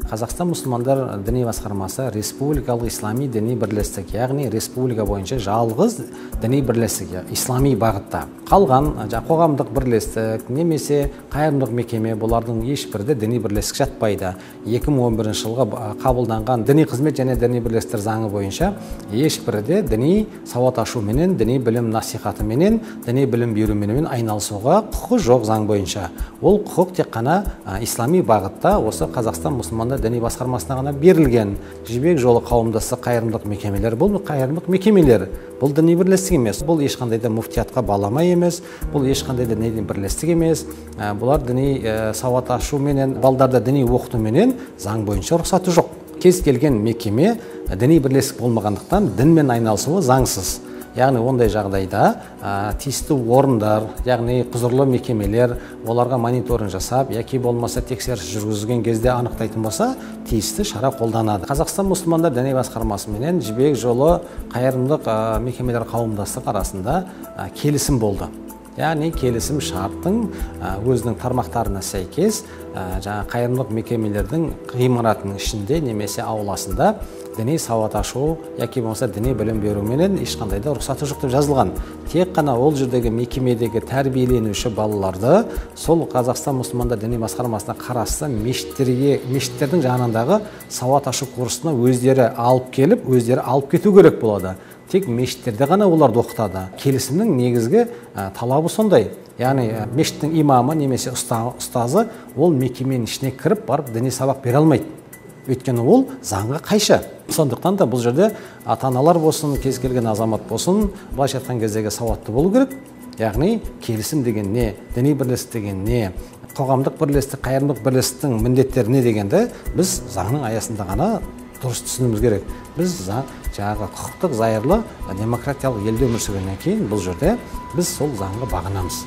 Қазақстан мұсылмандар діни басқармасы республикалық ислами діни бірлестік, яғни республика бойынша жалғыз діни бірлестік, ислами бағытта. Қалған қоғамдық бірлестік немесе қайырымдылық мекеме, бұлардың ешбірі де діни бірлестік жатпайды. 2011 жылғы қабылданған діни қызмет және діни бірлестіктер заңы бойынша ешбірі де діни сауат ашуменен, діни білім насихатыменен, діни білім беруменен айналысуға құқы жоқ заң бойынша. Ол құқық тек қана ислами бағытта осы Қазақстан мұсылмандар діни басқармасына ғана берілген. Жібек жолы қауымдастығы қайырымдылық мекемелер, бұл қайырымдылық мекемелер, бұл діни бірлестік емес, бұл ешқандай да муфтиятқа балама емес, бұл ешқандай да діни бірлестік емес. Бұлар діни сауат ашуменен, балдарды діни оқытуменен заң бойынша рұқсаты жоқ. Кез келген мекеме діни бірлестік болмағандықтан дінмен айналысуы заңсыз. Яғни ондай жағдайда тиісті орындар, яғни құзырлы мекемелер оларға мониторинг жасап, яки болмаса тексеріс жүргізген кезде анықтайтын болса, тиісті шара қолданады. Қазақстан мұсылмандар діни басқармасы менен Жібек жолы қайырымдылық мекемелер қауымдастығы арасында келісім болды. Яғни келісім шарттың өзінің тармақтарына сәйкес жаңа қайырымдылық мекемелердің ғимаратының ішінде немесе ауласында діни сауат ашу яки болмаса діни білім беруменен ешқандай да рұқсаты жоқ деп жазылған. Тек қана ол жердегі мекемедегі тәрбиеленуші балаларды сол Қазақстан мұсылмандар діни басқармасына қарасты мешіттердің жанындағы сауат ашу курсына өздері алып келіп, өздері алып кету керек болады. Тек мешіттерде ғана оларды оқытады. Келісімнің негізгі талабы сондай. Яғни мешіттің имамы немесе ұстазы ол мекеменің ішіне кіріп барып діни сабақ бере алмайды. Өйткені ол заңға қайшы. Сондықтан да бұл жерде ата-аналар болсын, кез келген азамат болсын, былайша айтқан кездегі сауатты болу керек. Яғни келісім деген не, діни бірлестік деген не, қоғамдық бірлестік, қайырымдылық бірлестіктің міндеттері не дегенді біз заңның аясында ғана дұрыс түсінуіміз керек. Біз жаңағы құқықтық зайырлы демократиялық елде өмір сүргеннен кейін бұл жерде біз сол заңға бағынамыз.